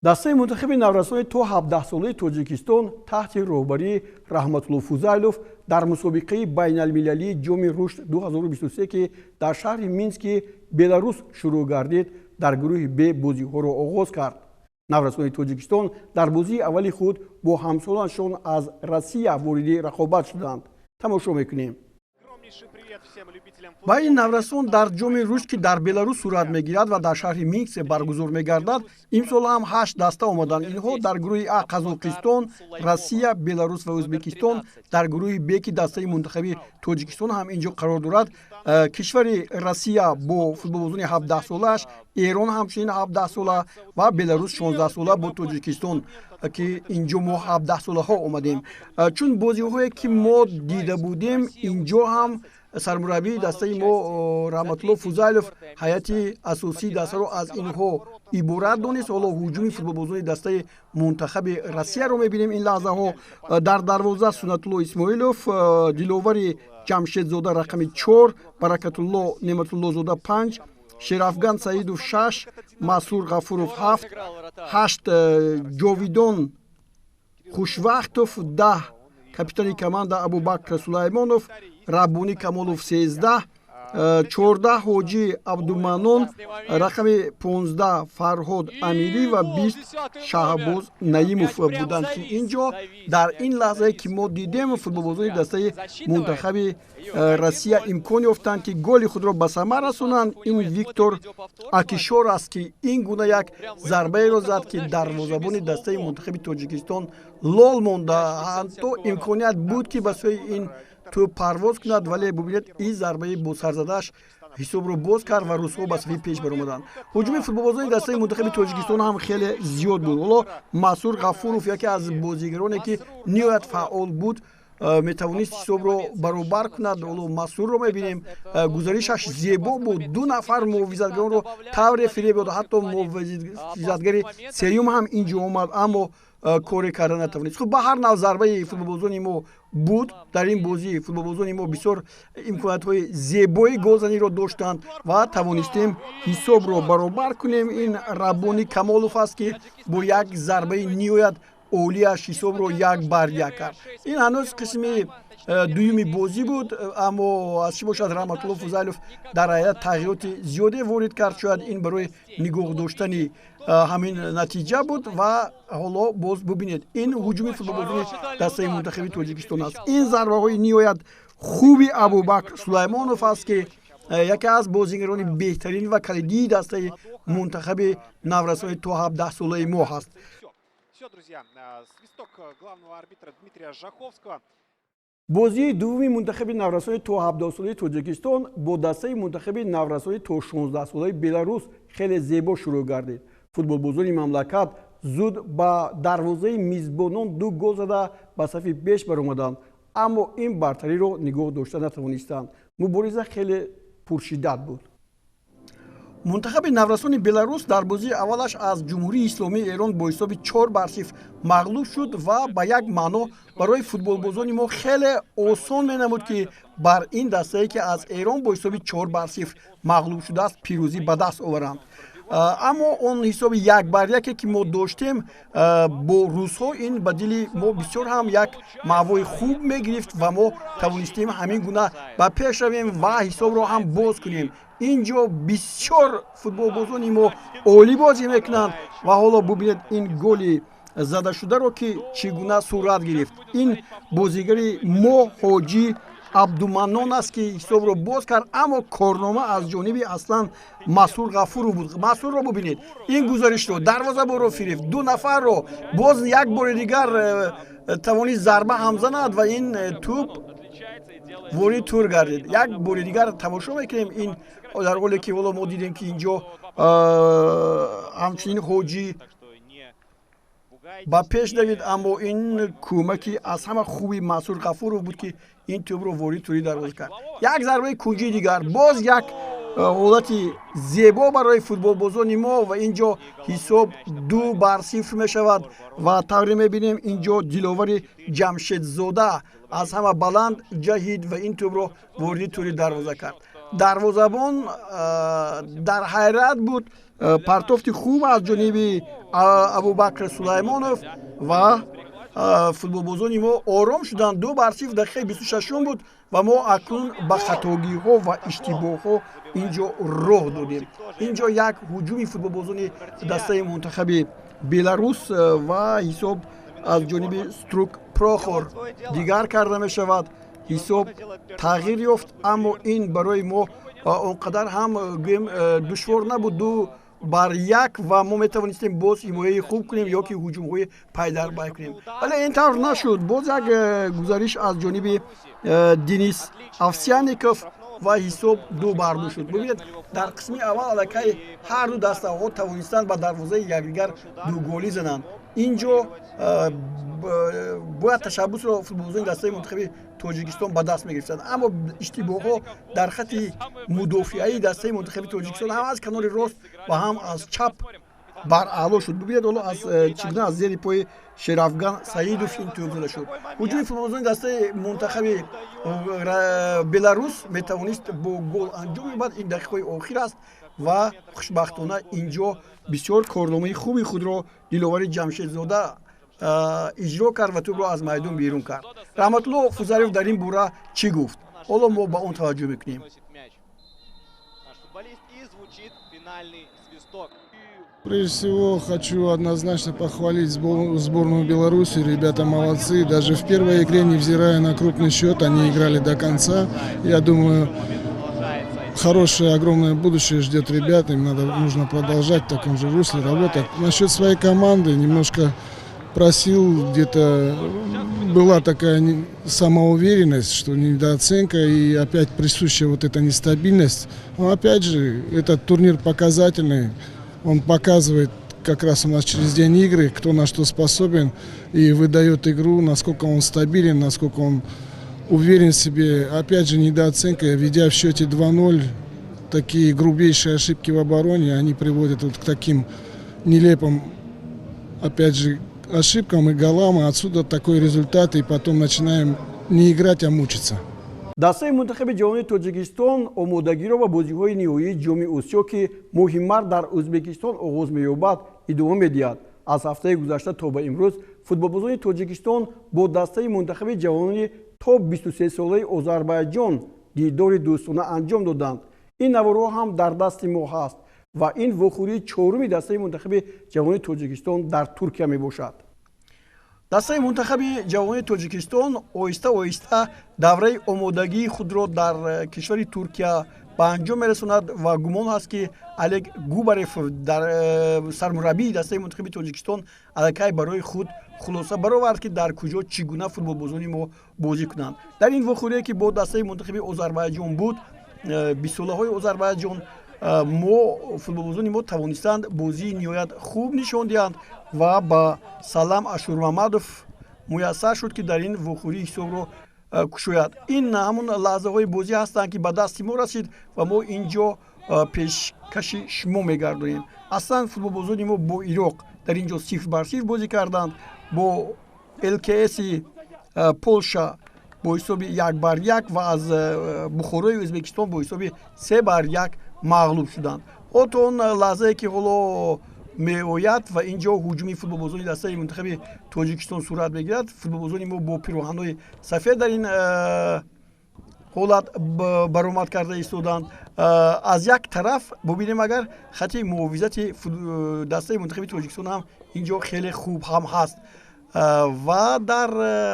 Дастаи мунтахаби наврасони то 17-солаи Тоҷикистон таҳти роҳбарии Раҳматулло Фузайлов дар мусобиқаи байналмилалии Ҷоми рушд 2023, ки дар шаҳри Мински Беларус шурӯъ гардид, дар гурӯҳи Б бозиҳоро оғоз кард. Наврасони Тоҷикистон дар бозии аввали худ бо ҳамсолашон аз Россия вориди рақобат шуданд. Тамошо мекунем. Ба ин наврасон дар Ҷоми рушд, ки дар Беларус сурат мегирад ва дар шаҳри Минск баргузор мегардад, имсол ҳам ҳашт даста омаданд. Инҳо дар гурӯҳи А Қазоқистон, Россия, Беларус ва Ӯзбекистон, дар гурӯҳи Б, ки дастаи мунтахаби Тоҷикистон ҳам инҷо қарор дорад, кишвари Россия бо футболбозони 17-солааш, Эрон ҳамчунин 17-сола ва Беларус 16-сола бо Тоҷикистон, ки инҷо мо 17-солаҳо омадем. Чун бозиҳое ки мо дида будем, инҷо ҳам сармураббии дастаи мо Раҳматулло Фузайлов ҳайати асосии дастаро аз инҳо иборат донист. Ҳоло ҳуҷуми футболбозони дастаи мунтахаби Россияро мебинем ин лаҳзаҳо. Дар дарвоза Суннатулло Исмоилов, Диловари Ҷамшедзода рақами 4, Баракатулло Неъматуллозода 5, Шерафган Саидов 6, Масур Ғафуров 7, 8 Ҷовидон Хушвақтов, 10 капитани команда Абубакр Сулаймонов, Раббонӣ Камолов 13, 14 Ҳоҷӣ Абдуманон, рақами 15 Фарҳод Амирӣ ва 20 Шаҳбоз Наимов буданд, ки ин ҷо дар ин лаҳзае ки мо дидем, футболбозони дастаи мунтахаби Россия имкон ёфтанд, ки голи худро ба самар расонанд. Ин Виктор Акишор аст, ки ин гуна як зарбаеро зад, ки дарвозабони дастаи мунтахаби Тоҷикистон лол монда. Ҳатто имконият буд, ки ба сӯи ин тӯб парвоз кунад, вале бубинед, ин зарбаи босарзадааш ҳисобро боз кард ва русҳо ба сафи пеш баромаданд. Ҳуҷуми футболбозони дастаи мунтахаби Тоҷикистон ҳам хеле зиёд буд. Ҳоло Масур Ғафуров, яке аз бозигароне ки ниҳоят фаъол буд, метавонист ҳисобро баробар кунад. Ҳоло Масурро мебинем, гузаришаш зебо буд, ду нафар муҳофизатгаронро тавре фиреб дод, ҳатто муҳофизатгари сеюм ҳам ин ҷо омад, аммо коре карда натавонист. Хуб, ба ҳар нав зарбаи футболбозони мо буд. Дар ин бозӣ футболбозони мо бисёр имкониятҳои зебои голзаниро доштанд ва тавонистем ҳисобро баробар кунем. Ин Раббонӣ Камолов аст, ки бо як зарбаи ниҳоят олияш ҳисобро 1-1 кард. Ин ҳанӯз қисми дуюми бозӣ буд, аммо аз чӣ бошад, Раҳматулло Фузайлов дар ҳайат тағйироти зиёде ворид кард. Шояд ин барои нигоҳ доштани ҳамин натиҷа буд. Ва ҳоло боз бубинед, ин ҳуҷуми футболбозони дастаи мунтахаби Тоҷикистон аст. Ин зарбаҳои ниҳоят хуби Абубакр Сулаймонов аст, ки яке аз бозигарони беҳтарин ва калидии дастаи мунтахаби наврасони то 17-солаи мо ҳаст. Все, друзья, свисток главного арбитра Дмитрия Жаховского. Бозии дуввуми мунтахаби наврасони то 17-солаи Тоҷикистон бо дастаи мунтахаби наврасони то 16-солаи Беларус хеле зебо шурӯъ гардид. Футболбозони мамлакат зуд ба дарвозаи мизбонон ду гол зада, ба сафи пеш баромаданд, аммо ин бартариро нигоҳ дошта натавонистанд. Мубориза хеле пуршиддат буд. Мунтахаби наврасони Беларус дар бозии аввалаш аз Ҷумҳурии Исломии Эрон бо ҳисоби 4-0 мағлуб шуд ва ба як маъно барои футболбозони мо хеле осон менамуд, ки бар ин дастае, ки аз Эрон бо ҳисоби 4-0 мағлуб шудааст, пирӯзӣ ба даст оваранд. Аммо он ҳисоби 1-1, ки мо доштем бо русҳо, ин ба дили мо бисёр ҳам як маъвои хуб мегирифт ва мо тавонистем ҳамин гуна ба пеш равем ва ҳисобро ҳам боз кунем. Ин ҷо бисёр футболбозони мо олӣ бозӣ мекунанд ва ҳоло бубинед ин голи задашударо, ки чӣ гуна сурат гирифт. Ин бозигари мо Ҳоҷӣ Абдуманнон аст, ки ҳисобро боз кард, аммо корнома аз ҷониби аслан Масур Ғафуров буд. Масурро бубинед, ин гузаришро, дарвозабонро фирефт, ду нафарро, боз як бори дигар тавонист зарба ҳам занад ва ин тӯб ворид тур гардид. Як бори дигар тамошо мекунем ин, дар ҳоле ки ҳоло мо дидем, ки инҷо ҳамчунин Ҳоҷӣ ба пеш давид, аммо ин кӯмаки аз ҳама хуби Масур Ғафуров буд, ки ин тӯбро ворид тури дарвоза кард. Як зарбаи кунҷии дигар, боз як ҳолати зебо барои футболбозони мо ва ин ҷо ҳисоб 2-0 мешавад. Ва тавре мебинем, ин ҷо Диловари Ҷамшедзода аз ҳама баланд ҷаҳид ва ин тӯбро вориди тури дарвоза кард. Дарвозабон дар ҳайрат буд. Партофти хуб аз ҷониби Абубакр Сулаймонов ва футболбозони мо ором шуданд. 2-0, дақиқаи 26-ум буд ва мо акнун ба хатогиҳо ва иштибоҳҳо ин ҷо роҳ додем. Ин ҷо як ҳуҷуми футболбозони дастаи мунтахаби Беларус ва ҳисоб аз ҷониби Струк Прохор дигар карда мешавад. Ҳисоб тағйир ёфт, аммо ин барои мо он қадар ҳам, гӯем, душвор набуд. 2-1 ва мо метавонистем боз ҳимояи хуб кунем ё ки ҳуҷумҳои пайдарпай кунем, вале ин тавр нашуд. Боз як гузариш аз ҷониби Денис Овсяников ва ҳисоб 2-2 шуд. Бибинед, дар қисми аввал аллакай ҳар ду дастаҳо тавонистанд ба дарвозаи якдигар дуголӣ зананд. Ин ҷо бояд ташаббусро футболбозони дастаи мунтахаби Тоҷикистон ба даст мегирифтанд, аммо иштибоҳҳо дар хатти мудофиаи дастаи мунтахаби Тоҷикистон ҳам аз канори рост ва ҳам аз чап бараъло шуд. Бибинед, ҳоло аз чӣ гуна аз зери пои Шерафган Саидов ин тӯб зада шуд. Ҳуҷуми футболбозони дастаи мунтахаби Беларус метавонист бо гол анҷом ёбад. Ин дақиқаҳои охир аст ва хушбахтона ин ҷо бисёр корномаи хуби худро Диловари Ҷамшедзода иҷро кард ва тӯбро аз майдон берун кард. Раҳматулло Фузарев дар ин бора чӣ гуфт, ҳоло мо ба он таваҷҷӯҳ мекунем. Прежде всего, хочу однозначно похвалить сборную Беларуси. Ребята молодцы. Даже в первой игре, невзирая на крупный счет, они играли до конца. Я думаю, хорошее, огромное будущее ждет ребят. Им нужно продолжать в таком же русле работать. Насчет своей команды немножко просил, где-то была такая самоуверенность, что недооценка и опять присущая вот эта нестабильность. Но опять же, этот турнир показательный. Он показывает как раз у нас через день игры, кто на что способен, и выдает игру, насколько он стабилен, насколько он уверен в себе. Опять же, недооценка, ведя в счете 2-0, такие грубейшие ошибки в обороне, они приводят вот к таким нелепым, опять же, ошибкам и голам, и отсюда такой результат, и потом начинаем не играть, а мучиться. Дастаи мунтахаби ҷавони Тоҷикистон омодагиро ба бозиҳои ниҳоии Ҷоми Осиё, ки моҳи март дар Ӯзбекистон оғоз меёбад, идома медиҳад. Аз ҳафтаи гузашта то ба имрӯз футболбозони Тоҷикистон бо дастаи мунтахаби ҷавонони то 23-солаи Озарбайҷон дидори дӯстона анҷом доданд. Ин наворҳо ҳам дар дасти мо ҳаст ва ин вохӯрии чоруми дастаи мунтахаби ҷавони Тоҷикистон дар Туркия мебошад. Дастаи мунтахаби ҷавони Тоҷикистон оҳиста оҳиста давраи омодагии худро дар кишвари Туркия ба анҷом мерасонад ва гумон ҳаст, ки Олег Губарев, дар сармураббии дастаи мунтахаби Тоҷикистон, аллакай барои худ хулоса баровард, ки дар куҷо чӣ гуна футболбозони мо бозӣ кунанд. Дар ин вохӯрие, ки бо дастаи мунтахаби Озарбайҷон буд, 20-солаҳои Озарбайҷон, мо футболбозони мо тавонистанд бозии ниҳоят хуб нишон диҳанд ва ба Салам Ашурмамадов муяссар шуд, ки дар ин вохӯрӣ ҳисобро кушояд. Ин ҳамон лаҳзаҳои бозӣ ҳастанд, ки ба дасти мо расид ва мо ин ҷо пешкаши шумо мегардонем. Аслан футболбозони мо бо Ироқ дар ин ҷо 0-0 бозӣ карданд, бо ЛКСи Полша бо ҳисоби 1-1 ва аз Бухорои Ӯзбекистон бо ҳисоби 3-1 мағлуб шуданд. То он лаҳзае, ки ҳоло меояд ва ин ҷо ҳуҷуми футболбозони дастаи мунтахаби Тоҷикистон сурат мегирад. Футболбозони мо бо пироҳанҳои сафед дар ин ҳолат баромад карда истоданд. Аз як тараф бубинем, агар хати муҳофизати дастаи мунтахаби Тоҷикистон ҳам ин ҷо хеле хуб ҳам ҳаст ва дар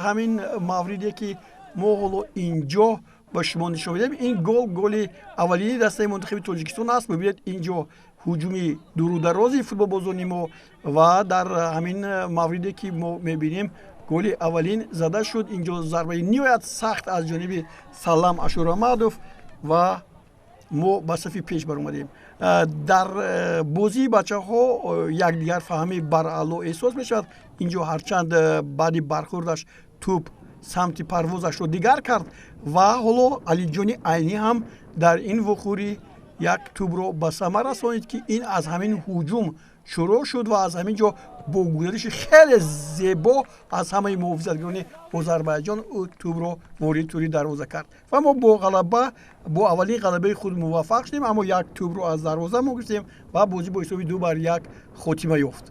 ҳамин мавриде, ки мо ҳоло ин ҷо ба шумо нишон медиҳем, ин гол голи аввалини дастаи мунтахаби Тоҷикистон аст. Бибинед, ин ҷо ҳуҷуми дурударози футболбозони мо ва дар ҳамин мавриде, ки мо мебинем, голи аввалин зада шуд. Ин ҷо зарбаи ниҳоят сахт аз ҷониби Салам Ашурамадов ва мо ба сафи пеш баромадем. Дар бозии бачаҳо якдигарфаҳмӣ бараъло эҳсос мешавад. Ин ҷо ҳарчанд баъди бархӯрдаш тӯб самти парвозашро дигар кард ва ҳоло Алиҷони Айнӣ ҳам дар ин вохӯрӣ Як тӯбро ба самар расонид, ки ин аз ҳамин ҳуҷум шурӯъ шуд ва аз ҳамин ҷо бо гузариши хеле зебо аз ҳамаи муҳофизатгарони Озарбайҷон ӯ тӯбро ворид тӯри дарвоза кард ва мо бо ғалаба, бо аввалин ғалабаи худ муваффақ шудем, аммо як тӯбро аз дарвоза мо гирифтем ва бозӣ бо ҳисоби 2-1 хотима ёфт.